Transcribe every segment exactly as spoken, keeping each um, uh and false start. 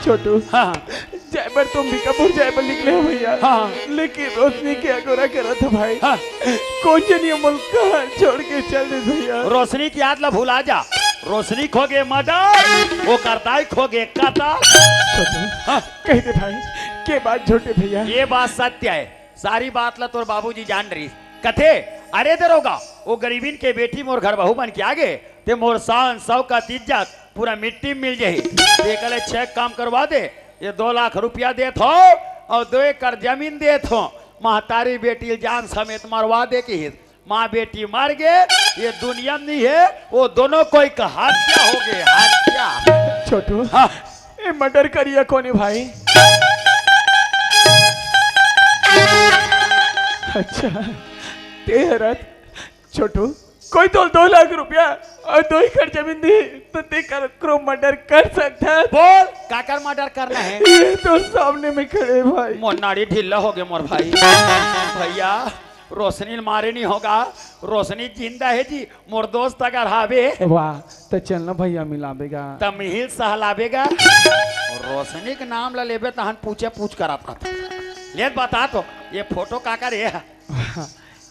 छोटू, हाँ, हाँ। जाए बर तो अंबिकापुर जाए बर निकले हो भैया। हाँ। लेकिन रोशनी के अगोरा करत हो भाई। हाँ। कोन जनी मोला कहाँ छोड़ के चल दे भैया। रोशनी के याद ला भुला जा। रोशनी खो गे मर्डर, ओकर दाई खो गे कतल। छोटू, हाँ। कह दे भाई, के बात झूठ हे भैया? ये बात सत्य है, सारी बात ला तोर बाबूजी जान रही। कथे, अरे दरोगा, वो गरीबिन के बेटी मोर घर बहू बन के आ गे, ते मोर शान, शौकत, इज्जत पूरा मिट्टी में मिल जाही। ते कले छह काम करवा दे, ये दो लाख रुपया देत हो और दो एकड़ जमीन देत हो। महतारी बेटी जान समेत मरवा दे की हित। माँ बेटी मर गे, ये दुनिया में नहीं है, वो दोनों कोई का हत्या हो गए, हत्या। छोटू, हाँ। ए मर्डर करिया कोने भाई? अच्छा, ते हरत छोटू, कोई तो दो लाख रुपया और दो एकड़ जमीन दी, तो ते कर करो मर्डर कर सकता है। बोल, काकर मर्डर करना है? ये तो सामने में खड़े भाई। मोर नाड़ी ढीला हो गए मोर भाई। भैया, रोशनी मारे नहीं होगा, रोशनी जिंदा है जी, मोर दोस्त अगर हावे। वाह, तो चल ना भैया मिलाबेगा। त मिहिल सहलाबेगा। और रोशनी के नाम ला लेबे तहन पूछे पूछ करत रहत। ले बता तो, ये फोटो काकर हे?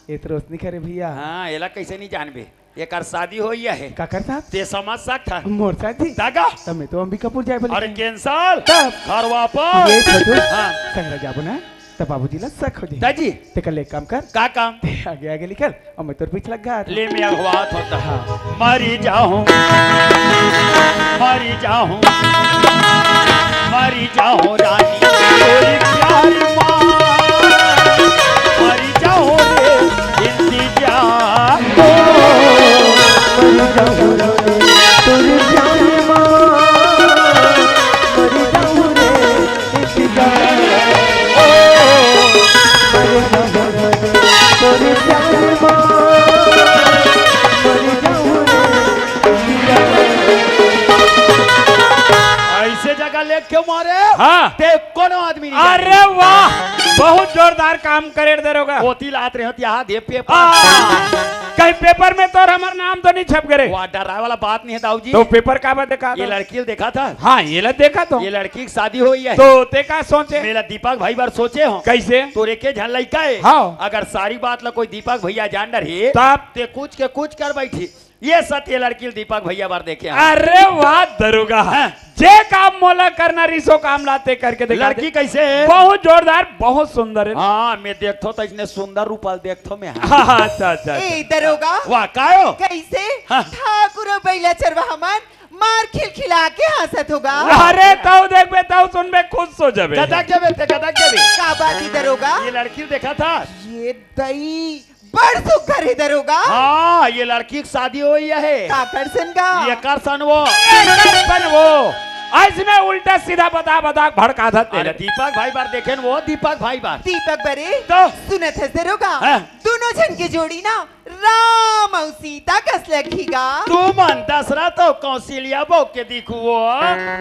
ये तो रोशनी करे भैया। हाँ, एला कैसे नहीं जानबे? एकर शादी होई हे। काकर साथ? ते समझ सकत हस। मोर साथ जी? दागा। त मैं तो अंबिकापुर जाए बोले अरे थे। Cancel। तब? घर वापस। ये छोटू। हाँ। संगरा जाबो ना, त बाबूजी ला शक हो जाए। दाजी। ते कल एक काम कर। का काम? ते आगे आगे निकल, और मैं तोर पीछे लग गा। ले मैं अगवात होता। हाँ। मरी जाऊं, मरी जाऊं, मरी जाऊं रानी, तेरी प्यार माँ। मरी जाऊं रे, इंतजार। ओ, मरी जाऊं रे, तेरी प्यार माँ। मरी जाऊं रे, ऐसे जगह लेके मारे, हाँ। ते कोनो आदमी नहीं अरे जाने। वाह, बहुत जोरदार काम करे दरोगा। ओती लात रहे हो, यहाँ दे पेपर। आ, कहीं पेपर में तोर हमर नाम तो नहीं छप गए? वाह, डराए वाला बात नहीं है दाऊ जी। तो पेपर का बात देखा ये था? लड़की ल देखा था? हाँ, ये ला देखा तो। ये लड़की की शादी होई हे। तो ते का सोचे? मेला दीपक भाई बर सोचे हो। कैसे? तोरे के झन लइका हे। हाँ। अगर सारी बात ला कोई दीपक भैया जान डरही, तब? ते कुछ के कुछ कर बैठी। ये सत्य लड़की ल दीपक भैया बर देखे हो। अरे वाह दरोगा। हाँ। जे काम मोला करना रिहिस ओ काम ला ते करके देखा लड़की दे। कैसे हे? बहुत जोरदार, बहुत सुंदर हे। हाँ, मैं देखथो तो इसने सुंदर रूपा ल देखथो मैं। हाँ। हाँ, अच्छा, अच्छा, अच्छा। ए दरोगा। वाह, कायो? कैसे? हाँ। ठाकुर अउ बइला चरवाहा मन मार खिलखिला के हंसत होगा। अरे तउ देखबे, तउ सुनबे, खुश हो जाबे। गदक जाबे ते, गदक जाबे। का बात हे दरोगा? ये लड़की ल देखा था? ये दई बड़ सुघर हे दरोगा। हाँ, ये लड़की की शादी होई हे। काकर सन गा? एकर सन वो। एकर सन वो। अइसने उल्टा सीधा बता बता भड़का था अरे तेरे। दीपक भाई बर देखे न वो, दीपक भाई बर। दीपक बरे, तो? सुनत हस दरोगा? हाँ। दोनों झन के जोड़ी ना राम अउ सीता कस लगही गा। तू मन दशरथ अउ कौशल्या बो के दिखुवो,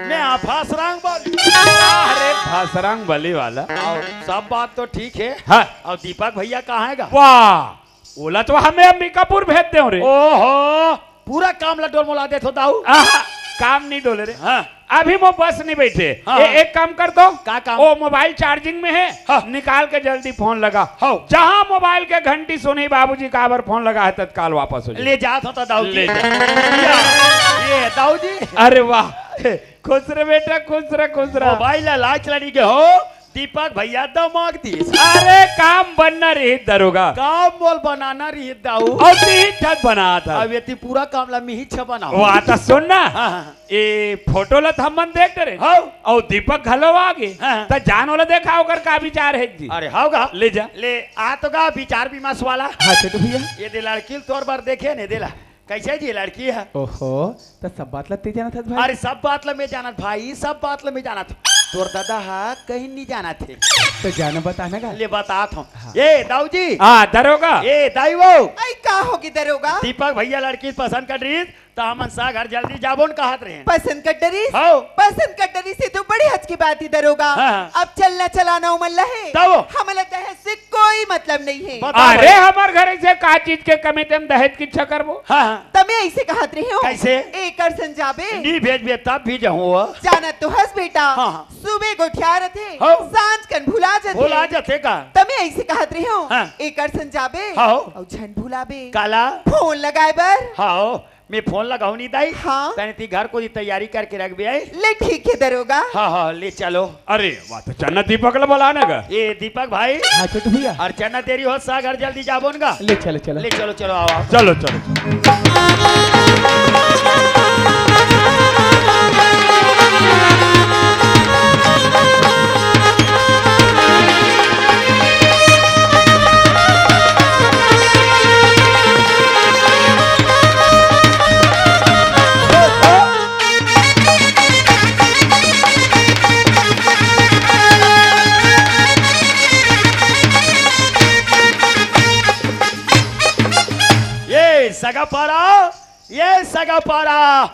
मैं आफास रंग बोल। अरे भसरंग बली वाला। अउ सब बात तो ठीक हे। हाँ। अउ दीपक भैया कहाँ हे गा? वाह, ओला तो हमें अंबिकापुर भेज दे रे। ओहो, पूरा काम ला डोलमोला देथो दाऊ। आहा, काम नहीं डोले रे। हाँ। अभी वो बस नहीं बैठे। हाँ, ए, हाँ। एक काम कर तो। का काम? ओ मोबाइल चार्जिंग में हे, हाँ। निकाल के जल्दी फोन लगा। हाँ। जहाँ मोबाइल के घंटी सुनी, बाबूजी काबर फोन लगा हे, तत्काल वापस हो जाए। ले जात होता दाऊ जी। ले जा। ये दाऊ जी। अरे वाह, खुश रह बेटा, खुश रह, खुश रह। मोबाइल ला लाइट लड़ी के हो, दीपक भैया दमक दिस। अरे काम बनना रही दरोगा। काम बोल बनाना रही दाऊ। अउ तीन ठन बना था। अब ये ती पूरा काम ला मिही छ बनाओ। वो आता सुन ना। हाँ, हाँ। ए फोटो ला त हमन देख डरे। हव। अउ दीपक घलो आ गे। हाँ। त जान वाला देखा ओकर का विचार हे जी। अरे हव गा। ले जा। ले आ तो गा विचार विमर्श वाला। हाँ, छोटू भैया। ये दे लड़की ल तोर बर देखे ने देला। कैसे जी लड़की हे? ओहो, त सब बात ल ते जानत हस भाई। अरे सब बात ल मैं जानत भाई, सब बात ल मैं जानत। तोर दादा हा कहीं नहीं जानत हे। त जाना बता ना गा। ले बतात हूँ। हाँ। ए दाऊ जी। हाँ, दरोगा। ए दाई वो। आई का होगी दरोगा? दीपक भैया लड़की पसंद कर रही, त हमन सागर जल्दी जाबो न कहत रहेन। पसंद कर डरिस? हव। पसंद कर डरिस, ये तो बड़ी हच के बात हे दरोगा। हाँ, हाँ। अब चलना चलाना उमन ला हे। तब? हमन ला दहेज से कोई मतलब नहीं हे। बताओ अरे भाई। हमर घर से का चीज के कमी, तेम दहेज के इच्छा करबो? हाँ, हाँ। त मैं अइसे कहत रहे हंव। कइसे? एकर संग जाबे। नी भेजबे तब भी जाहूं वो। जानत तो हस बेटा। हाँ, हाँ। सुबह गोठिया रथे, हाँ। सांझ कन भुला जथे। भुला जथे का? त मैं अइसे कहत रहे हंव। हाँ। एकर संग जाबे। हाँ। अउ झन भुलाबे। काला? फोन लगाए बर। हाँ। मैं फोन लगाहूं नी दाई। हाँ। तने ती घर कोती तैयारी करके रखबे आई। ले ठीक हे दरोगा। हाँ, हाँ, ले चलो। अरे, वाह, त चलना दीपक ला बुलाना गा। ए, दीपक भाई। हाँ, छोटू भैया। अउ चलना देरी होत सागर, जल्दी जाबो न गा। ले चलो, चलो। ले चलो, चलो, आओ, आओ। चलो, चलो, चलो। ये सगा पारा, ये सगा पारा।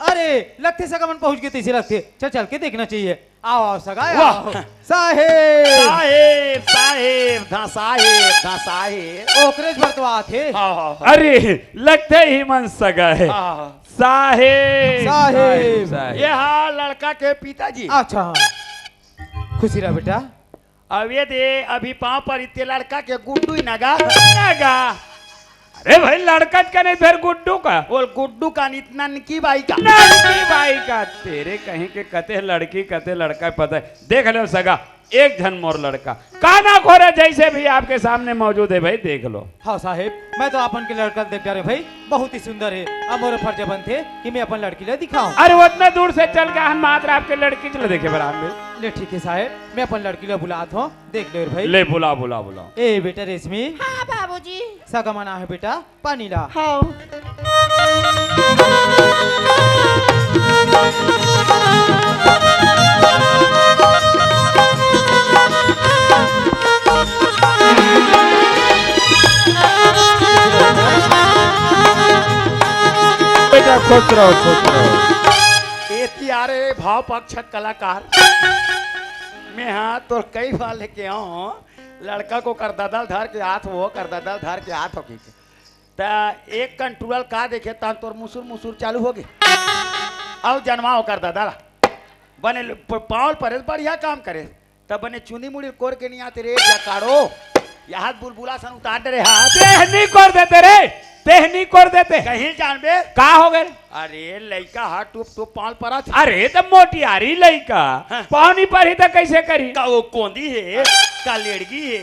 अरे, लगथे सगा मन पहुंच गे तइसे लगथे। चल, चल के देखना चाहिए। आओ, आओ, सगा, वाह। आओ। साहेब। साहेब, साहेब, धा साहेब, धा साहेब। ओकरेच बर तो आथे। हाँ, हाँ, हाँ। अरे, लगथे ही मन सगा हे। हाँ, हाँ। साहेब। साहेब। साहेब। ये हा लड़का के पिताजी। अच्छा, हाँ। खुशी रह बेटा। अब ये दे, अभी पाँव परी ते लड़का के गुड्डू ही नगा। नगा। अरे भाई, लड़का का नहीं, फिर गुड्डू का। बोल, गुड्डू का नहीं, ननकी बाई का। ननकी बाई का। तेरे कहीं के कते लड़की, कते लड़का, पता हे। देख लो सगा, एक झन मोर लड़का। काना खोरा जैसे भी आपके सामने मौजूद हे भाई, देख लो। हाँ साहेब, मैं तो आपन के लड़का देख डारे भाई, बहुत ही सुंदर हे। अब मोर फर्ज बनथे कि मैं अपन लड़की ला दिखाऊं। अरे, उतना दूर से चल के हम मात्र आपके लड़की ला देखे बर आन भाई। ले ठीक हे साहेब, मैं अपन लड़की ला बुलात हंव, देख ले भाई। ले बुला, बुला, बुला। ए बेटा रेशमी। हाँ बाबूजी। सगा मन आहे बेटा, पानी ला। हाँ। बेटा खुश रहो, खुश रहो। एती आ रे भाव पक्ष कलाकार। मैं हाँ तोर कई बार लेके आऊं, लड़का को कर ददल धर के हाथ हो, कर ददल धर के हाथ हो की। त एक कन टूरल का देखे, तहन तोर मुसुर मुसुर चालू होगे। अउ जनवा ओकर ददा ला। बने ल-, प-, पाँव ल परे, बढ़िया काम करे। त बने चुंदी मुड़ी कोर के नहीं आते रे, जकाड़ो। ये हाथ बुलबुला सन उतार डरे हाथ। तेहनी कोर देते रे, तेहनी कोर देते। कहीं जानबे? का होगे? अरे, लइका ह टूप टूप पाँव ल परत हे। अरे, त मोटियारी लइका, हाँ। पाँव नी परही त कइसे करही? का वो कोंदी हे, का लेड़गी हे,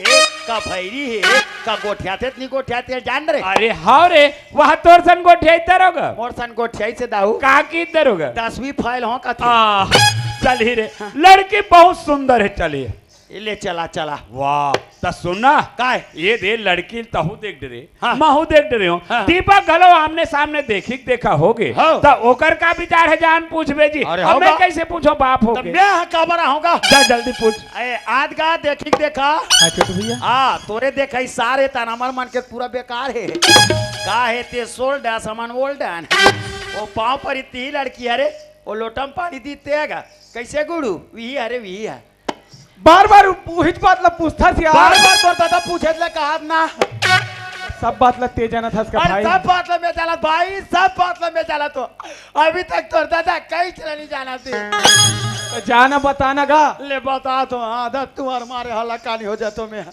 का भैरी हे, का गोठियाथे त नी गोठियाथे, जान रे। अरे, हव रे, वह तोर सन गोठियाई दरोगा। मोर सन गोठियाई से दाऊ। का की दरोगा? दसवीं फेल हो कथे। आ, चलही रे। हाँ। लड़की बहुत सुंदर हे, चलही। ए ले चला, चला। वाह, त सुन ना। काय? ये दे लड़की ल तहू देख डरे, हाँ। महू देख डरे हो। हाँ। दीपक घलो आमने सामने देखी के देखा होगे। हाँ। त ओकर का विचार हे जान पूछबे जी। अरे अब मैं होगा। कइसे पूछों बाप त होगे? मैं ह काबर आहूँगा। जा जल्दी पूछ। ए, आद गा देखी के देखा। हाँ, छोटू भैया। हाँ, तोरे देखा ही सारे तना हमर मन के पूरा बेकार हे। का हे ते सोल्ड अस हमन ओल्डन। वो पाँव परी ती लड़की हरे, वो लोटा म पानी दीते हे गा। कइसे गुड़ू? विही हरे, विही हे। बार-बार उहीच बात ला पूछथस यार। बार-बार तोर दादा पूछे ले कहत ना। सब बात ला ते जानत हस का अरे भाई? सब बात ला मैं जानत भाई, सब बात ला मैं जानत हों। अभी तक तोर दादा कहीं चला नहीं जानत हे। त जाना बताना गा। ले बता तो, आदत तुम्हार मारे हलाकानी हो जातो मैं।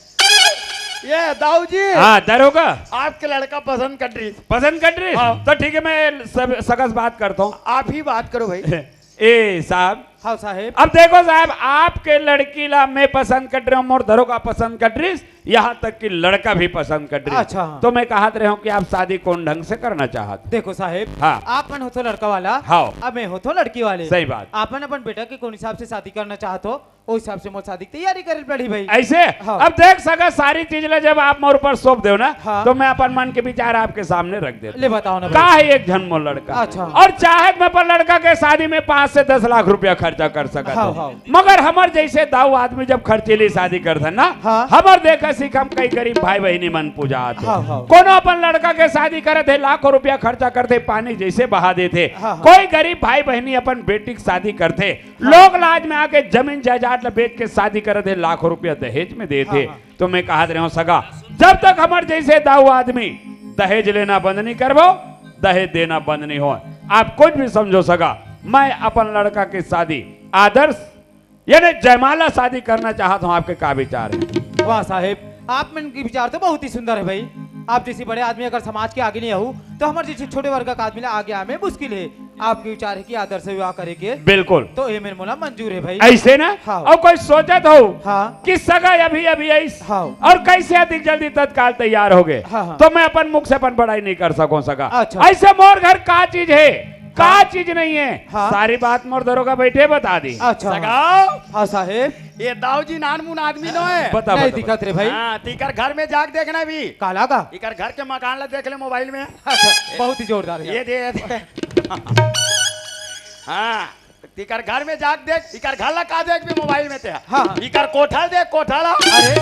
ये दाऊ जी। हाँ, दरोगा। आपके लड़का पसंद कर रही। पसंद कर रही? हाँ। तो ठीक है, मैं सब, सगा से बात करता हूँ। आप ही बात करो भाई। ए साहब। हाँ साहेब। अब देखो साहब, आपके लड़की ला मैं पसंद कर रहा हूँ, मोर दरोगा पसंद कर रही, यहाँ तक कि लड़का भी पसंद कर रही। अच्छा, हाँ। तो मैं कहत रहे हूँ कि आप शादी कौन ढंग से करना चाहत? देखो साहेब, हाँ। आप मन होथो लड़का वाला, हाँ। अब मैं होथो लड़की वाले। सही बात। आप मन अपन बेटा के कौन हिसाब से शादी करना चाहत हो, ओ हिसाब से मोर शादी के तैयारी करे ल पड़ही भाई। ऐसे? हाँ। अब देख सगा, सारी चीज ला जब आप मोर ऊपर सौंप देव ना, हाँ। तो मैं अपन मन के विचार आपके सामने रख देता। ले बताओ ना का भाई। है एक झन मोर लड़का। अच्छा। और चाहे तो मैं अपन लड़का के शादी में पाँच से दस लाख रुपया खर्च त कर सकत हाँ, हे। हाँ। मगर हमर जइसे दाऊ आदमी जब खर्चीली शादी करथे ना, हाँ। हमर देखा सीख हम कई गरीब भाई बहिनी मन पूजा आथे। हाँ, हाँ। कोनो अपन लड़का के शादी करत हे, लाखों रुपया खर्चा करथे, पानी जइसे बहा देथे। हाँ, हाँ। कोई गरीब भाई बहिनी अपन बेटी के शादी करथे, हाँ। लोग लाज में आके जमीन जायदाद ल बेच के शादी करत हे, लाखों रुपया दहेज में देथे। हाँ, हाँ। तो मैं कहत रहे हूँ सगा, जब तक हमर जइसे दाऊ आदमी दहेज लेना बंद नहीं करबो, दहेज देना बंद नहीं हो। आप कुछ भी समझो सगा, मैं अपन लड़का के शादी आदर्श यानी जयमाला शादी करना चाहत हूँ, आपके का विचार हे? वाह साहेब, आप मन के विचार तो बहुत ही सुंदर हे भाई। आप जइसे बड़े आदमी अगर समाज के आगे नहीं आहू, तो हमर जइसे छोटे वर्ग के आदमी ला आगे आए में मुश्किल हे। आपके विचार हे कि आदर्श विवाह करे के? बिल्कुल। तो ये मेर मोला मंजूर हे भाई। अइसे ना? हाँ। अउ कोई सोचत हो हाँ। कि सगा अभी अभी आइस हाँ। अउ कइसे अधिक जल्दी तत्काल तैयार हो गे, हाँ, हाँ। तो मैं अपन मुख से अपन बड़ाई नहीं कर सकूं सगा। अच्छा। अइसे मोर घर का चीज हे, का हाँ। चीज नहीं हे, हाँ। सारी बात मोर दरोगा बइठे बता दी। अच्छा। सगा। हाँ साहेब। ये दाऊ जी नानमुन आदमी नो हे। बता, नहीं बता, दिखत बता। रे भाई। हाँ, त इकर घर में जाके देखना भी। काला का? इकर घर के मकान ला देख ले मोबाइल में। अच्छा, बहुत ही जोरदार हे। ये दे, ये दे। हाँ, त इकर घर में जाके देख, इकर घर ला का देखबे मोबाइल में ते? हाँ, हाँ। इकर कोठा देख, कोठा ला। अरे,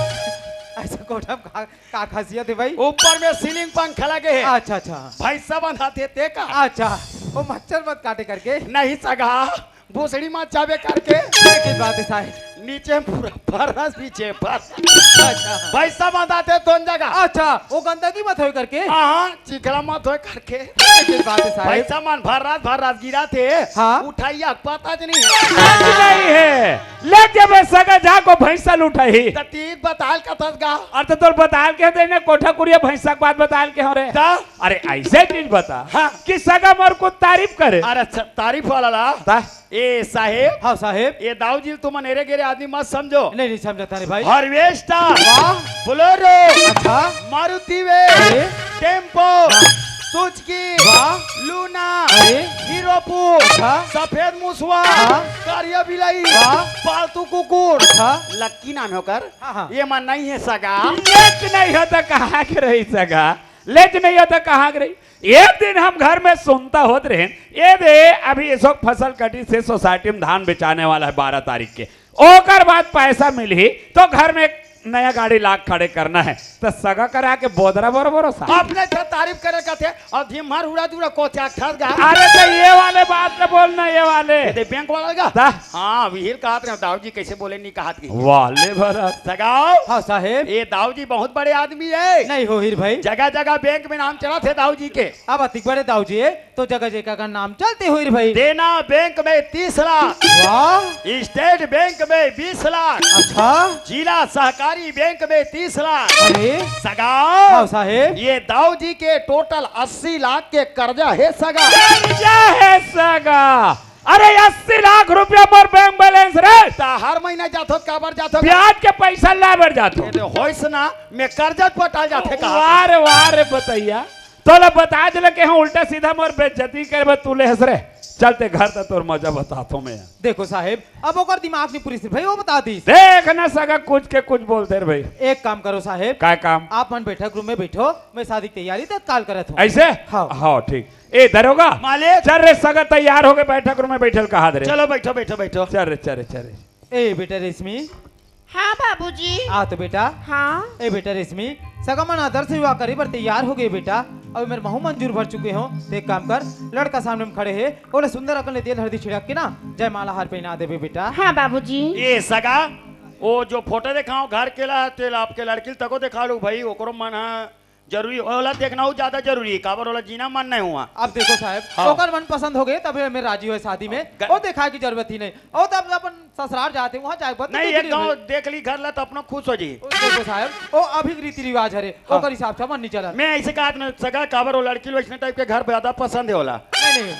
अइसे कोठा में का, का खासियत हे भाई? ऊपर में ceiling पंखा लगे हे। अच्छा, अच्छा। भैंसा बंधाथे ते का? अच्छा, वो मच्छर मत काटे करके। नहीं सगा, भोसड़ी मत जाबे करके। ये की बात हे साहेब? नीचे में पूरा फर्श, पीछे फर्श। अच्छा। भैंसा बंधाथे दोन जगह। अच्छा, वो गंदगी मत होए करके। हाँ, चिखला मत होए करके। ये की बात हे साहेब? भैंसा मन भर रात, भर रात गिराथे। हाँ। उठाइया पता च नहीं हे। नहीं हे। ले जबे सगा जाको भैंसा ल उठाही। त तीर बताल कथस गा। अरे त तोर बताल के दे ने कोठा कुरिया भैंसा के बात बताल के हो रे। त? अरे अइसे चीज बता हाँ। कि सगा मोर कुछ तारीफ करे। अरे अच्छा, तारीफ वाला ला। त? ए साहेब। हाँ साहेब। ये दाऊ जी ल तुमन एरे गेरे आदमी मत समझो। नहीं, नहीं समझत हन रे भाई। Harvester, वाह। Bolero, अच्छा। Maruti van, अरे। Tempo, हाँ। Suzuki, वाह। Luna, अरे। Hero Poo, अच्छा। सफेद मुसवा, हाँ। करिया बिलाई, वाह। पालतू कुकुर, अच्छा। लक्की नाम हे ओकर। हाँ, हाँ। ये मन नहीं हे सगा। लेच नहीं हो त कहाँ के रही सगा? लेच नहीं हो त कहाँ के रही? एक दिन हम घर में सुनता होत रहेन, ये दे अभी एसो फसल कटिस हे, society में धान बेचाने वाला हे बारह तारीख के, ओकर बाद पैसा मिलही तो घर में एक नया गाड़ी लाके खड़े करना हे, त सगा करा के बोदरा बरोबर हो साहब। अपने तो तारीफ करे कथे अउ धिम्मर उड़ा दुड़ा कोचा ठस गा। अरे त ये वाले बात न बोलना, ये वाले। ये दे बैंक वाला गा? त? हाँ, विहिर कहत रहे दाऊ जी कइसे बोले नहीं कहत की। वाले भरत। सगाओ। हाँ साहेब। ये दाऊ जी बहुत बड़े आदमी हे। नहीं हो हीर भाई। जगह जगह बैंक में नाम चलत हे दाऊ जी के। अब अतिक बड़े दाऊ जी हे, तो जगह जगह का नाम चलते होही रे भाई। देना बैंक में तीस लाख, वाह। State बैंक में बीस लाख, अच्छा। जिला सहकारी बैंक में तीस लाख। अरे। सगाओ। हाँ साहेब। ये दाऊ जी के total अस्सी लाख के कर्जा हे सगा। कर्जा हे सगा। अरे अस्सी लाख रुपया मोर बैंक balance रे। त हर महीना जाथो त काबर जाथो? ब्याज के पैसा लाय बर जाथो। ये दे होइस ना, मैं कर्जा पटाल जाथे कहा। वाह रे, वाह रे बतैया। तोला बता देले के हम उल्टा सीधा मोर बेइज्जती करे बर तू ले हस रे। चल ते घर त तोर मजा बताथो मैं। देखो साहेब, अब ओकर दिमाग नहीं पूरी सिर्फ भाई, वो बता दी। देख ना सगा कुछ के कुछ बोलते रे भाई। एक काम करो साहेब। काय काम? आप मन बैठक room में बैठो, मैं शादी की तैयारी तत्काल करत हूँ। अइसे? हाँ। हाँ, ठीक। ए दरोगा, मालिक। चल रे सगा तैयार हो गे, बैठक room में बैठल कहा दे रे। चलो बैठो, बैठो, बैठो। चल रे, चल रे, चल रे। ए बेटा रेशमी। हाँ बाबूजी। आ तो बेटा। हाँ। ए बेटा रेशमी, सगा मन आदर्श विवाह करे बर तैयार हो गे बेटा। अउ मेर महू मंजूर भर चुके हो। ते एक काम कर, लड़का सामने में खड़े हे, ओला सुंदर अकन ले तेल हरदी छिड़क के ना जयमाला हार पहना देबे बेटा। हाँ बाबूजी। ए सगा, वो जो photo देखाओ घर के ला, तेल आपके लड़की ल तको देखा लू भाई, ओकरो मन ह जरूरी, ओला देखना वो ज्यादा जरूरी हे, काबर ओला जीना मन नहीं हुआ। अब देखो साहेब, हाँ। ओकर मन पसंद हो गे, तबे मैं राजी होय शादी में। ग- वो देखाय की जरूरत ही नहीं। वो तो अपन ससुराल जाथे, वहाँ जाय बर तो नहीं, देख एक ली गाँव भाई। देख ली घर ला तो अपनो खुश हो जी। वो देखो साहेब, वो अभी के रीति रिवाज हरे, हाँ। ओकर हिसाब से मन नहीं चला। मैं अइसे कहत ना सगा, काबर वो लड़की लो अइसने type के घर ज्यादा पसंद हे ओला। नहीं, नहीं,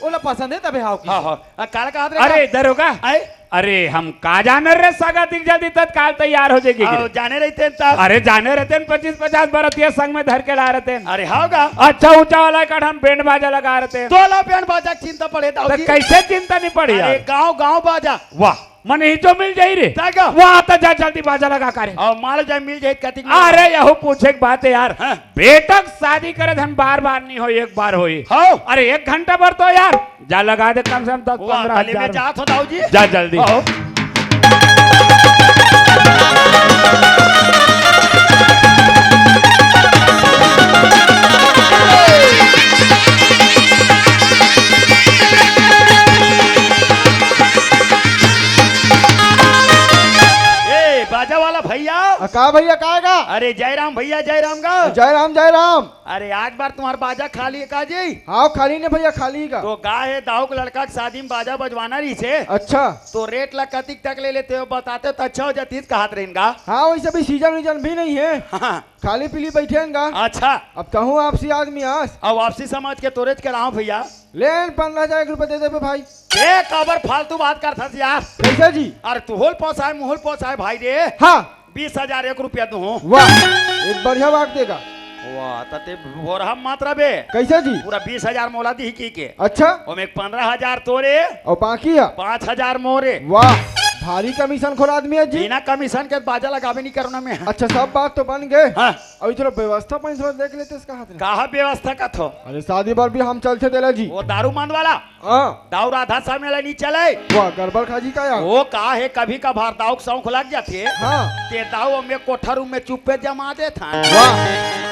ओला पसंद हे तबे हाव की। हाँ, हाँ। आ, काला कहत रे अरे, का? दरोगा। आए? अरे, हम का जाने रे सगा, अतिक जल्दी तत्काल तैयार हो जाएगी अउ गिरी। जाने रहितेन तब। अरे, जाने रहितेन, पच्चीस पचास बरतिया संग में धर के लाय रहितेन। अरे, हाव गा। अच्छा, ऊंचा वाला कट हम बैंड बाजा लगाय रहितेन। तोला बैंड बाजा के चिंता पड़े, त दाऊ जी। कइसे चिंता नहीं पड़ी अरे, यार? गाँव, गाँव बाजा। वाह। मन ही तो मिल जाई रे। जाएगा। वाह, त जा जल्दी बाजा लगा का रे। अउ माल जाए मिल जाए कतिक में। अरे, यहू पूछे के बात हे यार। हाँ। बेटा के शादी करे धन बार बार नहीं होई, एक बार होई। हाँ। अरे, एक घंटा भर तो यार, जा लगा दे कम से कम दस पन्द्रह हजार। जात हो दाऊ जी। जा जल्दी। हाँ। ए, बाजा वाला भैया। आ, का भैया, का गा? अरे, जय राम भैया, जय राम गा। जय राम, जय राम। अरे, आज बार तुम्हार बाजा खाली हे का जी? हाँ, खाली ने भैया, खाली का। तो गा हे, दाऊ के लड़का के शादी में बाजा बजवाना रहिसे। अच्छा। तो रेट ला कतिक तक ले लेते हो, बताते तो अच्छा हो जातीस, कहत रहिन गा। हाँ, वैसे भी सीजन वीजन भी नहीं है। हाँ। खाली पीली बैठे हैं गा। अच्छा। अब कहूँ आपसी आदमी आस। अब आपसी समझ के तोरेच के लाओ भैया। लेन पन्द्रह हजार एक रुपया दे देबे भाई। ए, काबर फालतू बात करथस यार? कैसे जी? अरे तू होल पोसाए, मुहुल पोसाए भाई रे। हाँ। बीस हजार एक रुपया दूँ। वाह, एक बढ़िया बात देगा। वाह, त ते भोरहा मात्रा बे। कैसे जी? पूरा बीस हजार मोला दिही की के। अच्छा। ओमे पन्द्रह हजार तोरे। अउ बाकी हे? पाँच हजार मोरे। वाह, भारी कमीशन खोर आदमी हे जी। बिना कमीशन के बाजा लगाबे नहीं करना मैं। अच्छा, सब बात तो बन गए। हाँ। अउ थोड़ा व्यवस्था पानी थोड़ा देख लेते इसका हाथ में। कहा व्यवस्था का थो? अरे शादी बर भी हम चलते देला जी। वो दारू मंद वाला? हाँ। दाऊ राधा स्वामी वाला नहीं चले। वाह, गड़बड़ खा जी का यार। वो का हे, कभी कभार दाऊ के शौक लग जाथे। हाँ। ते दाऊ में कोठा रूम में चुप्पे जमा देथन। वाह,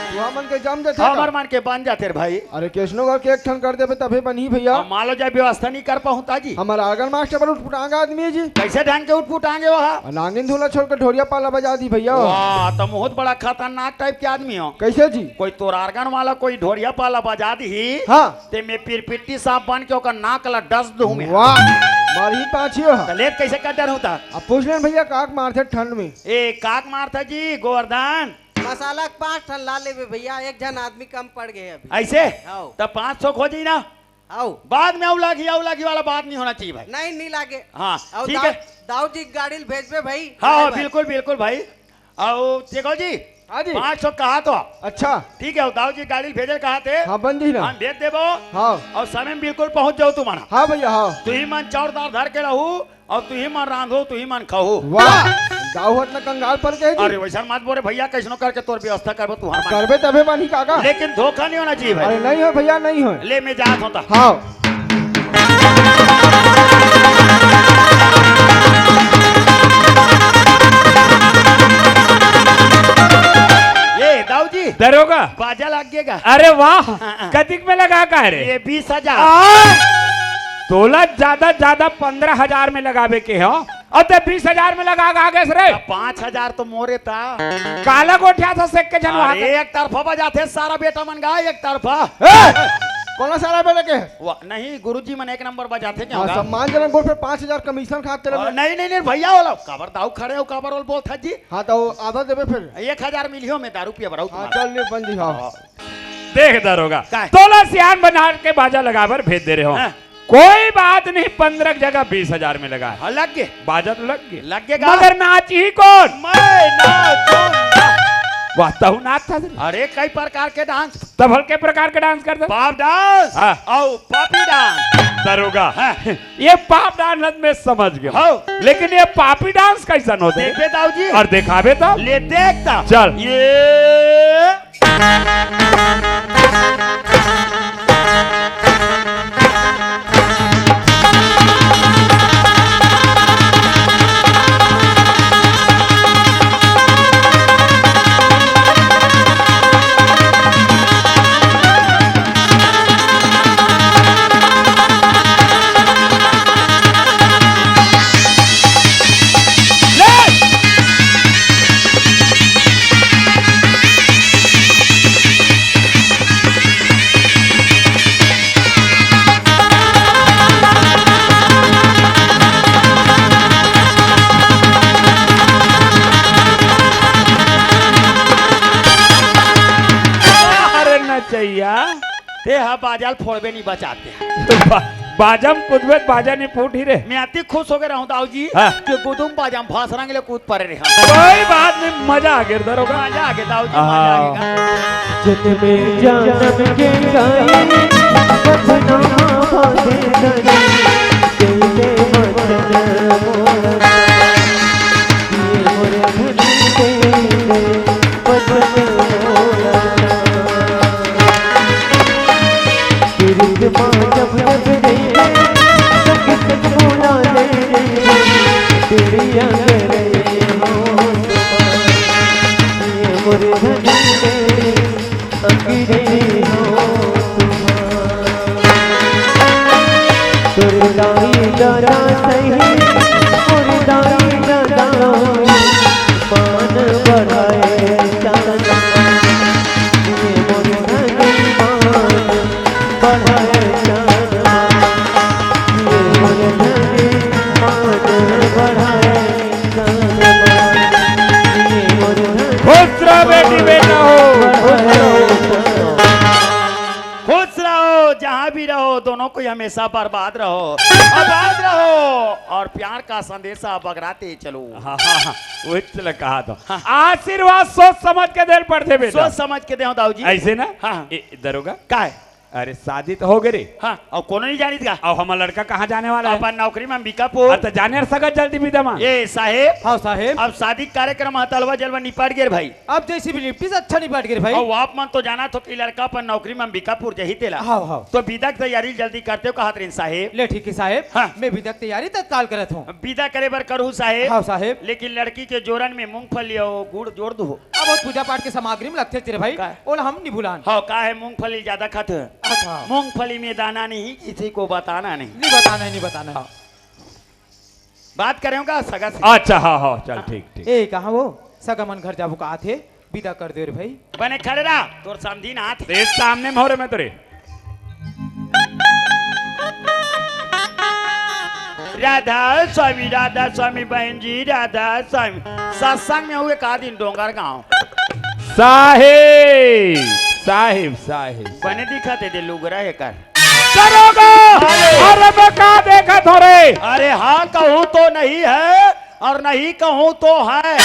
तू हमन के जम देथे का? हमर मन के बन जाथे रे भाई। अरे केसनो करके एक ठन कर देबे तभे बनही भैया। अब मान लो जब व्यवस्था नहीं कर पाहूँ त जी। हमर आंगन मास्टर बड़ उटपुटांग आदमी हे जी। कैसे ढंग के उटपुटांग हे वो? नांगिन धुन ला छोड़ के ढोरिया पाला बजा दी भैया। वाह, त बहुत बड़ा खतरनाक टाइप के आदमी हो। कैसे जी? कोई तोर आंगन वाला कोई ढोरिया पाला बजा दी। हाँ। ते में पिरपिट्टी सांप बन के ओकर नाक ला डस दूं मैं। वाह, मारही पाछी हो। त लेत कैसे कर डर होता? अब पूछ लेन भैया, काक मारथे ठंड में। ए, काक मारथा जी, गोवर्धन। मसाला के पाँच ठन ला लेबे भैया, एक झन आदमी कम पड़ गए अभी। ऐसे? हाँ। त पाँच सौ खोजी ना। आओ। बाद में आऊ लागी, आऊ लागी वाला बात नहीं होना चाहिए भाई। नहीं, नहीं लागे। हाँ, आओ, ठीक दाऊ, है। दाऊ जी गाड़ी ल भेजबे भाई। हाँ, हाँ, ड्राइवर। बिल्कुल, बिल्कुल भाई। आओ, देखो जी, हाँ जी। पाँच सौ कहा तो। अच्छा। ठीक है, दाऊ जी गाड़ी ल भेजे कहा थे। हाँ, बन जी ना। हम भेज देबो। हाँ। और समय में बिल्कुल पहुंच जाओ तुम्हारा। हाँ भैया, हाँ। तुही मन चाउर दार धर के रहू। अउ तुही मन रांधो, तुही मन खाहू। वाह, दाऊ ह त कंगाल पर के जी। अरे वैसन मत बोले भैया, कैसनो करके तोर व्यवस्था करबो तुहार मन। करबे तभे बनही काका। लेकिन धोखा नहीं होना चाहिए भाई। अरे नहीं हो भैया, नहीं हो। ले मैं जात होता। हाँ। ये दाऊ जी। दरोगा। बाजा लग गएगा। अरे वाह, हाँ, हाँ। कतिक में लगा का रे? ये बीस हजार। आ? तोला ज्यादा ज्यादा पन्द्रह हजार में लगाबे के हो, अउ ते बीस हजार में लगा के आ गेस रे। त पाँच हजार तो मोरे ता। काला गोठियाथस एक के झन वहाँ अरे, के। एक तरफा बजाथे सारा बेटा मन गा, एक तरफा। ए, कौन सारा बेटा के? वाह, नहीं, गुरुजी मन एक नंबर बजाथे क्या हाँ, होगा? सम्मानजनक बोल, फिर पाँच हजार कमीशन खाते अ, रहे। नहीं, नहीं, नहीं, भैया, वो लोग काबर दाऊ खड़े हो, काबर वो बोलथा जी? हाँ, तो आधा देबे फिर। एक हजार मिली हो, मैं दारू पिए बर आऊ हाँ, तुम्हारा। चल, ले, बन जी, हाँ। हाँ। देख दरोगा, काय? तोला सियान बना के बाजा लगाबर भेज दे रहे हो। हाँ। कोई बात नहीं, पन्द्रह की जगह बीस हजार में लगा है। हाँ, लग गए। बाजा तो लग गए। लग गए गा। मगर नाचही कौन? मैं नाचूंगा। वाह, तहु नाचथा रे। अरे, कई प्रकार के डांस। तब हल्के प्रकार के डांस करथा। पाप डांस हाँ। अउ पापी डांस। दरोगा, हाँ। ये पाप डांस मैं समझ गया। हाँ। लेकिन ये पापी डांस कैसन होथे? देखबे दाऊ जी। अउ देखाबे त? ले देखता। चल। ये अरे नचैया, ते हा बाजा ल फोड़बे नहीं बचाते। तो बा-, बाजा में कूदबे त बाजा नहीं फूटही रे। मैं अति खुश हो गए रहूं दाऊ जी हाँ। कि गुदुम बाजा में फांस रंग ले कूद परे रहे हम। कोई बात नहीं, मजा आ गया दरोगा। मजा आ गया दाऊ जी, मजा आ गया। जन्मे जन्म के गाई बचना बांधे धनी, दिल में वचन मोर तोर दाई ददा सही, मोर दाई ददा, मान बढ़ाए चांद। ये मोर धनी मान बढ़ाए चांद। ये मोर धनी मान बढ़ाए चांद। ये मोर धनी खुश रहो बेटी, बेटा हो। खुश रहो, खुश रहो। खुश रहो, जहाँ भी रहो, दोनों को हमेशा बर्बाद रहो, आबाद रहो और प्यार का संदेशा बगराते चलो। हाँ, हाँ, हाँ, वही चला कहा तो। हाँ। आशीर्वाद सोच समझ के देल पड़थे बेटा। सोच समझ के देहूँ दाऊ जी। ऐसे ना? हाँ, हाँ। ए, दरोगा? का है? अरे शादी तो हो गए रे। हाँ, और कोनो नहीं जानित का? अब हमार लड़का कहाँ जाने वाला है? अपन नौकरी में अंबिकापुर। अरे तो जाने सका जल्दी विदा में। ए साहेब। हाँ साहेब। अब शादी कार्यक्रम ह तलवा जलवा निपट गए रे भाई। अब जैसे भी निपटी से अच्छा निपट गए रे भाई। और आप मन तो जाना थो कि लड़का अपन नौकरी में अंबिकापुर जही तेला। हाँ, हाँ। तो विदा के तैयारी जल्दी करते हो कहत रहिन साहेब। ले ठीक है साहेब, हाँ। मैं विदा के तैयारी तत्काल करत हूँ। विदा करे बर करूँ साहेब। हाँ साहेब। लेकिन लड़की के जोरन में मूंगफली और गुड़ जोड़ दू। अब वो पूजा पाठ के सामग्री में लगथे तेरे भाई, का? ओला हम नहीं भुलान। हाँ, का है मूंगफली ज्यादा खाते हैं। अच्छा। मूंगफली में दाना नहीं, किसी को बताना नहीं। नहीं बताना है, नहीं बताना है। हाँ। बात करें का सगा से? अच्छा, हाँ, हाँ, चल, ठीक, ठीक। ए, कहाँ वो? सगा मन घर जाबो का आथे, विदा कर दे रे भाई। बने खड़े रहा, तोर समधी ना आथे। तेरे सामने में हो रे मैं तेरे। राधा स्वामी, राधा स्वामी, बहन जी, राधा स्वामी। सत्संग में हुए का दिन डोंगर गांव। साहेब, साहेब, साहेब। बने दिखा दे दे लुगरा है कर। दरोगा! अरे! अरे मैं का देखत हो रे? अरे हाँ कहूँ तो नहीं है और नहीं कहूँ तो है।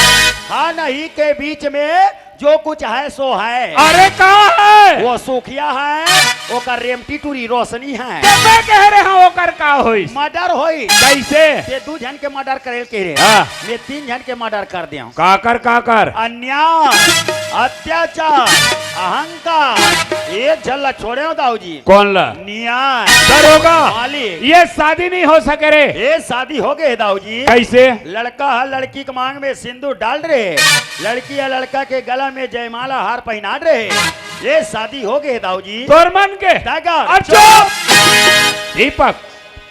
हाँ नहीं के बीच में जो कुछ है सो है। अरे का है? वो सुखिया है, ओकर रेमटी टूरी रोशनी है। तो मैं कह रहे हूँ ओकर का होइस? मर्डर होई। कैसे? ये दू झन के मर्डर करेल कह रहे। हाँ। मैं तीन झन के मर्डर कर दिया। काकर, काकर? अन्याय, अत्याचार, अहंकार। एक झन ला छोड़े हो दाऊ जी। कौन ला? न्याय। दरोगा, मालिक। ये शादी नहीं हो सके रे। ये शादी हो गए दाऊ जी। कैसे? लड़का है, लड़की के मांग में सिंदूर डाल रहे, लड़की या लड़का के गला में जयमाला हार पहना रहे। ये शादी हो गए दाऊ जी। तोर मन के? दागा। अब चुप। दीपक,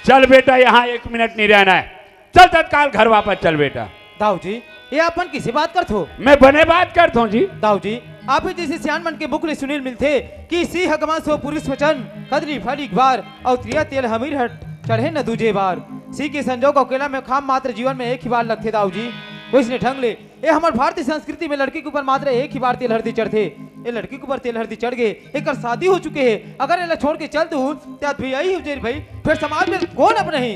चल बेटा, यहाँ एक मिनट नहीं रहना है। चल तत्काल घर वापस चल बेटा। दाऊ जी, ये अपन किसे बात करत हो? मैं बने बात करत हूँ जी। दाऊ जी, आप ही जैसे सियान मन के मुख ले सुनील मिलथे कि सी हगमा सो पुरुष वचन, कदली फल एक बार, और त्रिया तेल हमीर हट चढ़े न दूजे बार। सी के संजोग अकेला में खाम मात्र जीवन में एक ही बार लगथे दाऊ जी। वैसने ढंग ले ए हमर भारतीय संस्कृति में लड़की के ऊपर मात्र एक ही बार तेल हरदी चढ़थे। ए लड़की के ऊपर तेल हरदी चढ़ गए, एकर शादी हो चुके है, अगर एला छोड़ के चल दू, ते अत भी यही हो जाई भाई। फिर समाज में कौन अपनाही?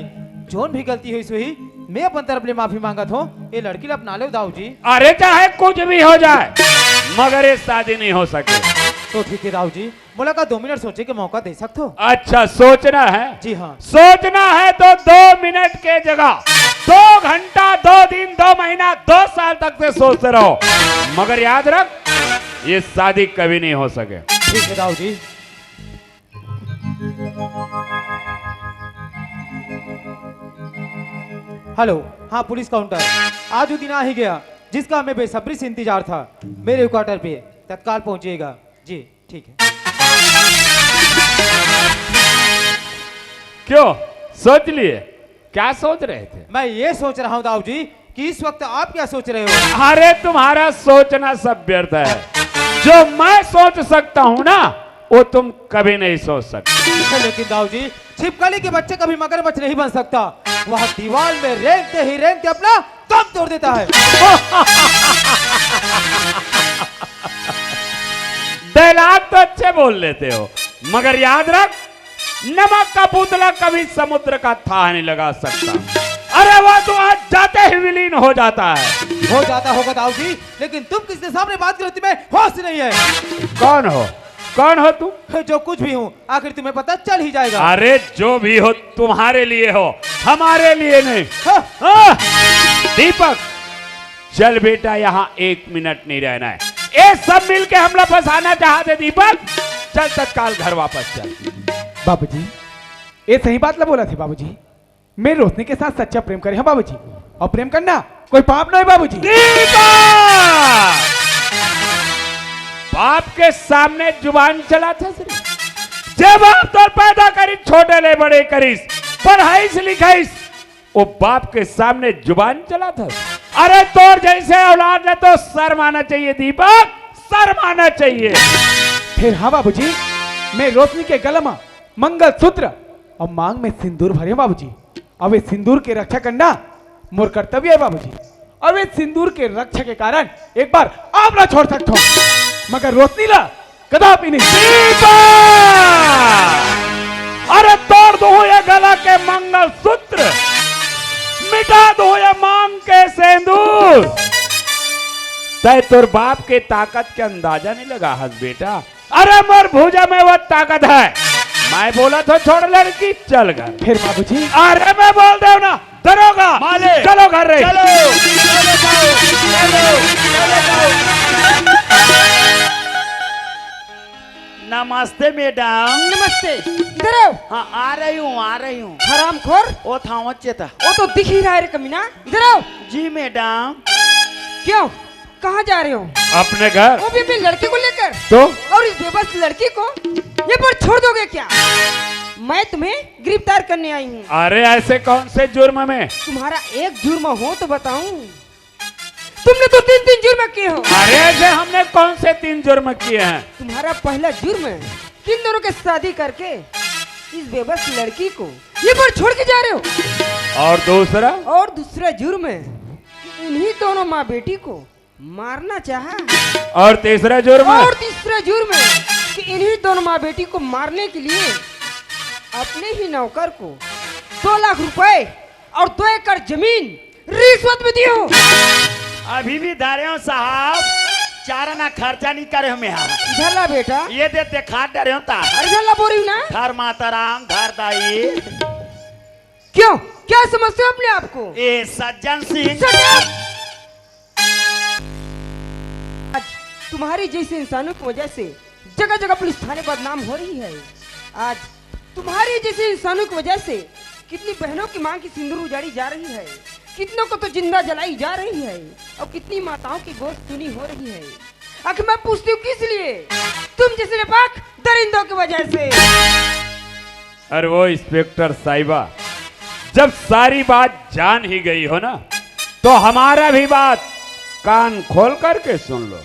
जोन भी गलती होइस होही, मैं अपन तरफ ले माफी मांगत हूँ। ए लड़की ला अपना लेव दाऊ जी। अरे चाहे कुछ भी हो जाए, मगर ये शादी नहीं हो सके। तो ठीक है दाऊ जी, मोला का दो मिनट सोचे के मौका दे सकथो? अच्छा, सोचना है? जी हाँ। सोचना है तो दो मिनट के जगह दो घंटा, दो दिन, दो महीना, दो साल तक से सोचते रहो, मगर याद रख, ये शादी कभी नहीं हो सके। ठीक है दाऊ जी। हेलो, हाँ पुलिस काउंटर, आज वो दिन आ ही गया जिसका हमें बेसब्री से इंतजार था। मेरे क्वार्टर पे तत्काल पहुंचिएगा। जी। ठीक है। क्यों, सोच लिए? क्या सोच रहे थे? मैं ये सोच रहा हूँ दाऊ जी कि इस वक्त आप क्या सोच रहे हो? अरे तुम्हारा सोचना सब व्यर्थ है। जो मैं सोच सकता हूँ ना, वो तुम कभी नहीं सोच सकते। लेकिन दाऊ जी, छिपकली के बच्चे कभी मगरमच्छ नहीं बन सकता। वह दीवार में रेंगते ही रेंगते अपना दम तोड़ देता है। डायलॉग तो अच्छे बोल लेते हो, मगर याद रख, नमक का पुतला कभी समुद्र का थाह नहीं लगा सकता। अरे वो तो आज जाते ही विलीन हो जाता है। हो जाता होगा दाऊ जी, लेकिन तुम किसके सामने बात कर रहे हो? तुम्हें होश नहीं है। कौन हो? कौन हो तुम? जो कुछ भी हूँ, आखिर तुम्हें पता चल ही जाएगा। अरे जो भी हो, तुम्हारे लिए हो, हमारे लिए नहीं। हाँ। हाँ। दीपक, चल बेटा, यहाँ एक मिनट नहीं रहना है। ये सब मिलके हमला फंसाना चाहते दीपक, चल तत्काल घर वापस चल। बाबूजी, ये सही बात ला बोला थे बाबूजी। मैं रोशनी के साथ सच्चा प्रेम करे हूँ बाबूजी, और प्रेम करना कोई पाप नहीं बाबूजी। दीपक! बाप के सामने जुबान चलाथे सिर्फ। जब बाप तोर पैदा करिस, छोटे ले बड़े करिस, पढ़ाईस लिखाईस, वो बाप के सामने जुबान चलाथस। अरे तोर जैसे औलाद ला तो शर्म आना चाहिए दीपक, शर्म आना चाहिए। फिर हाँ बाबूजी, मैं रोशनी के गला में मंगलसूत्र और मांग में सिंदूर भरे बाबूजी। अब ये सिंदूर के रक्षा करना मोर कर्तव्य है बाबूजी। अब ये सिंदूर के रक्षा के कारण एक बार आप ला छोड़ सकता हूँ, मगर रोशनी ला कदापि नहीं। दीपा! अरे तोड़ दूं ये गला के मंगलसूत्र, मिटा दूं ये मांग के सिंदूर। तय तोर बाप के ताकत के अंदाजा नहीं लगा हस बेटा। अरे मोर भुजा में वो ताकत है। मैं बोला तो छोड़ लड़की, चल घर। फिर बाबूजी? अरे मैं बोल दे ना, दरोगा, मालिक, चलो घर रे। चलो, चलो जाओ, चलो, चलो जाओ। नमस्ते मैडम। नमस्ते। इधर आओ। हाँ, आ रही हूँ, आ रही हूँ। हरामखोर। वो था, वो चेता। वो तो दिख ही रहा है रे कमीना। इधर आओ। जी मैडम। क्यों? कहाँ जा रहे हो? अपने घर। वो भी अपने लड़के को लेकर? तो? और इस बेबस लड़की को ये पर छोड़ दोगे क्या? मैं तुम्हें गिरफ्तार करने आई हूँ। अरे ऐसे कौन से जुर्म में? तुम्हारा एक जुर्म हो तो बताऊं। तुमने तो तीन तीन जुर्म किए हो। अरे ऐसे हमने कौन से तीन जुर्म किए हैं? तुम्हारा पहला जुर्म है कि इन दोनों के शादी करके इस बेबस लड़की को ये पर छोड़ के जा रहे हो। और दूसरा? और दूसरा जुर्म है कि इन्हीं दोनों माँ बेटी को मारना चाहा। और तीसरा जुर्म? और तीसरा जुर्म है कि इन्हीं दोनों माँ बेटी को मारने के लिए अपने ही नौकर को दो लाख रुपए और दो एकड़ जमीन रिश्वत में दिए हो। अभी भी धरे हो साहब, चार आना खर्चा नहीं करे हो मेहा। इधर ला बेटा। ये दे देखा डरे हो ता। अरे इधर ला बोल रही हूँ ना। धर माता राम, धर दाई। क्यों, क्या समझते हो अपने आप को? ए सज्जन सिंह। Shut up! आज तुम्हारे जैसे इंसानों की वजह से जगह जगह पुलिस थाने बदनाम हो रही है। आज तुम्हारे जैसे इंसानों की वजह से कितनी बहनों की मांग की सिंदूर उजाड़ी जा रही है, कितनों को तो जिंदा जलाई जा रही है और कितनी माताओं की गोद सूनी हो रही है। आखिर मैं पूछती हूँ किस लिए? तुम जैसे नापाक दरिंदों की वजह से। अरे वो इंस्पेक्टर साहिबा, जब सारी बात जान ही गई हो ना, तो हमारा भी बात कान खोल करके सुन लो।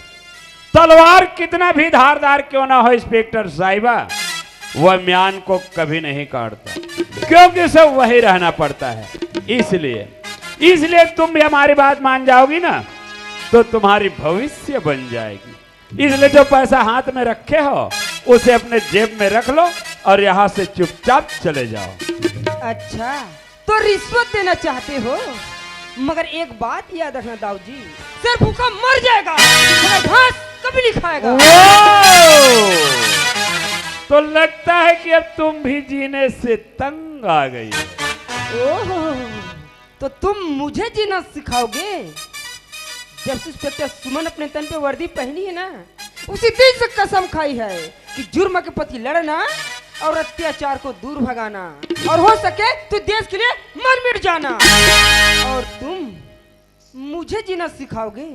तलवार कितना भी धारदार क्यों ना हो इंस्पेक्टर साहिबा, वह म्यान को कभी नहीं काटता, क्योंकि उसे वही रहना पड़ता है। इसलिए, इसलिए तुम भी हमारी बात मान जाओगी ना, तो तुम्हारी भविष्य बन जाएगी। इसलिए जो पैसा हाथ में रखे हो, उसे अपने जेब में रख लो और यहाँ से चुपचाप चले जाओ। अच्छा, तो रिश्वत देना चाहते हो, मगर एक बात याद रखना दाऊ जी, सिर भूखा मर जाएगा, मगर घास कभी नहीं खाएगा। तो लगता है कि अब तुम भी जीने से तंग आ गई। ओहो, तो तुम मुझे जीना सिखाओगे? जब से इंस्पेक्टर सुमन अपने तन पे वर्दी पहनी है ना, उसी दिन से कसम खाई है कि जुर्म के प्रति लड़ना और अत्याचार को दूर भगाना, और हो सके तो देश के लिए मर मिट जाना। और तुम मुझे जीना सिखाओगे?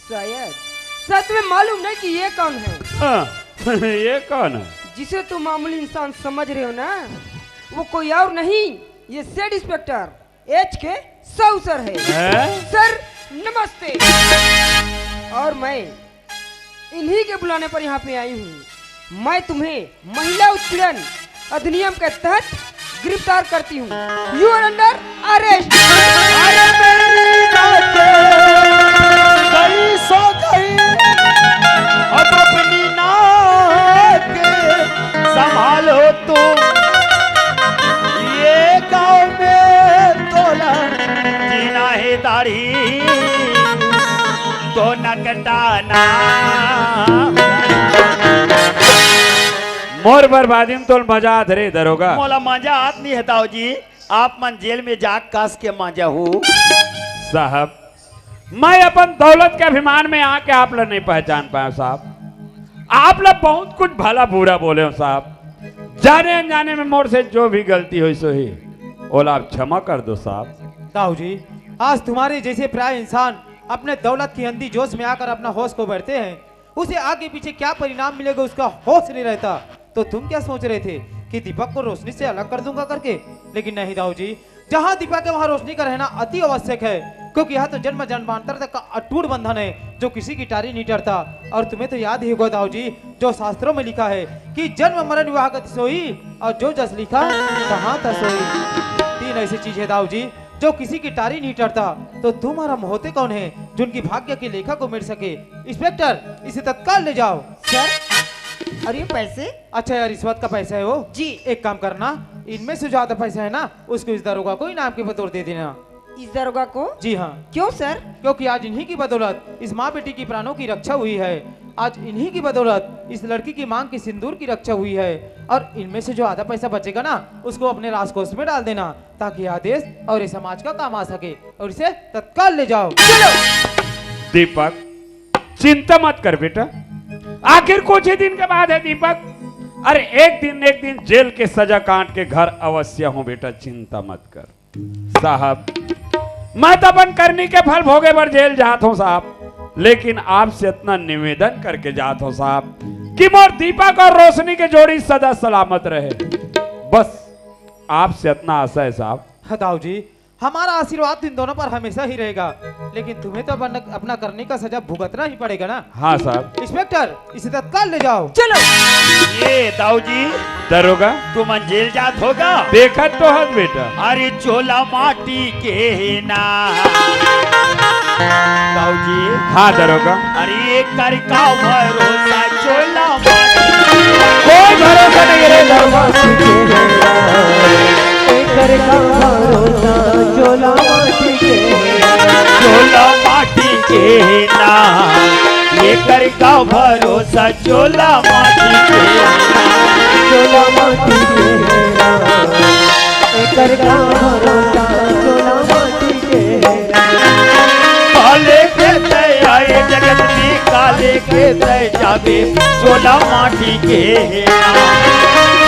शायद, शायद तुम्हें मालूम नहीं कि ये कौन है। हाँ, ये कौन है? जिसे तुम मामूली इंसान समझ रहे हो ना, वो कोई और नहीं, ये सेठ इंस्पेक्टर एच के साहू सर है। हैं? सर, नमस्ते। और मैं इन्हीं के बुलाने पर यहाँ पे आई हूँ। मैं तुम्हें महिला उत्पीड़न अधिनियम के तहत गिरफ्तार करती हूँ। You are under arrest। अरे मेरी जाते गई सो गई, अब अपनी नाक संभालो तुम। ये गांव में तोला जीना है दाढ़ी, तो नकटाना। मोर बर्बादी में तोल मजा आत रे दरोगा। मोला मजा आत नहीं है दाऊ जी, आप मन जेल में जा कस के मजा हो। साहब, मैं अपन दौलत के अभिमान में आके आप ला नहीं पहचान पाया साहब। आप ला बहुत कुछ भला बुरा बोले हो साहब। जाने अनजाने में मोर से जो भी गलती होइस होही, ओला आप क्षमा कर दो साहब। दाऊ जी, आज तुम्हारे जैसे पराया इंसान अपने दौलत की अंधी जोश में आकर अपना होश खो बैठते हैं, उसे आगे पीछे क्या परिणाम मिलेगा उसका होश नहीं रहता। तो तुम क्या सोच रहे थे कि दीपक को रोशनी से अलग कर दूंगा करके? लेकिन नहीं दाऊ जी, जहाँ दीपक है वहाँ रोशनी का रहना अति आवश्यक है, क्योंकि यह तो जन्म जन्मांतर तक का अटूट बंधन है जो किसी की टारी नहीं टरता। और तुम्हें तो याद ही होगा दाऊ जी, जो शास्त्रों में लिखा है कि जन्म मरण विवाह गति सोई, और जो जस लिखा तहाँ तस सोई। तीन ऐसी चीज है दाऊ जी जो किसी की टारी नहीं टरता। तो तुम्हारा मोहते कौन है जो उनकी भाग्य की लेखा को मिट सके? इंस्पेक्टर, इसे तत्काल ले जाओ। सर, और ये पैसे? अच्छा यार, रिश्वत का पैसा है वो। जी। एक काम करना, इनमें से ज्यादा पैसा है ना, उसको इस दरोगा को इनाम के बतौर दे देना। इस दरोगा को? जी हाँ। क्यों सर? क्योंकि आज इन्हीं की बदौलत इस माँ बेटी की प्राणों की रक्षा हुई है। आज इन्हीं की बदौलत इस लड़की की मांग की सिंदूर की रक्षा हुई है। और इनमें से जो आधा पैसा बचेगा ना, उसको अपने राजकोष में डाल देना, ताकि आदेश और ये समाज का काम आ सके। और इसे तत्काल ले जाओ। दीपक, चिंता मत कर बेटा, आखिर कुछ ही दिन के बाद है दीपक। अरे, एक दिन एक दिन जेल के सजा काट के घर अवश्य हूँ बेटा, चिंता मत कर। साहब, मैं तो अपन करनी के फल भोगे बर जेल जात हूँ साहब, लेकिन आपसे इतना निवेदन करके जात हूँ साहब कि मोर दीपक और रोशनी के जोड़ी सदा सलामत रहे। बस आपसे इतना आशा है साहब। हाँ दाऊ जी, हमारा आशीर्वाद इन दोनों पर हमेशा ही रहेगा, लेकिन तुम्हें तो अपन, अपना करने का सजा भुगतना ही पड़ेगा ना। हाँ साहब। इंस्पेक्टर, इसे तत्काल ले जाओ। चलो। ये दाऊ जी, दरोगा। तुमन जेल जात होगा। देखत तो हस बेटा। अरे चोला माटी के हे ना। दाऊ जी। हाँ दरोगा। अरे एकर का भरोसा चोला माटी। कोई भरोसा नहीं है रे दरोगा। एकर का भरोसा चोला माटी के। चोला माटी के ना, एकर का भरोसा चोला माटी के। चोला माटी के ना, एकर का भरोसा चोला माटी के। काले के तय आए जगत में, काले के तय जाबे चोला माटी के ना।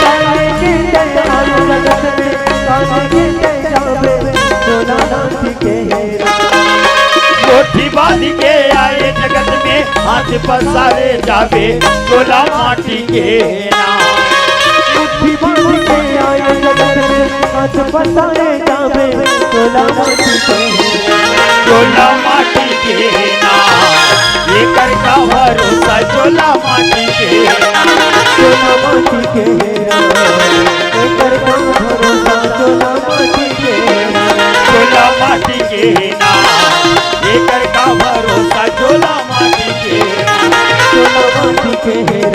काले के तय आए जगत में, काले के तय जाबे चोला माटी के ना। मुट्ठी बांध के आए जगत में, हाथ पसारे जाबे चोला माटी के ना। मुट्ठी बांध के आए जगत में, हाथ पसारे जाबे चोला माटी के ना। चोला माटी के ना, एकर का भरोसा चोला माटी के ना। चोला माटी के ना, एकर का भरोसा चोला माटी के ना। चोला माटी के ना, एकर का भरोसा चोला माटी के ना। चोला माटी के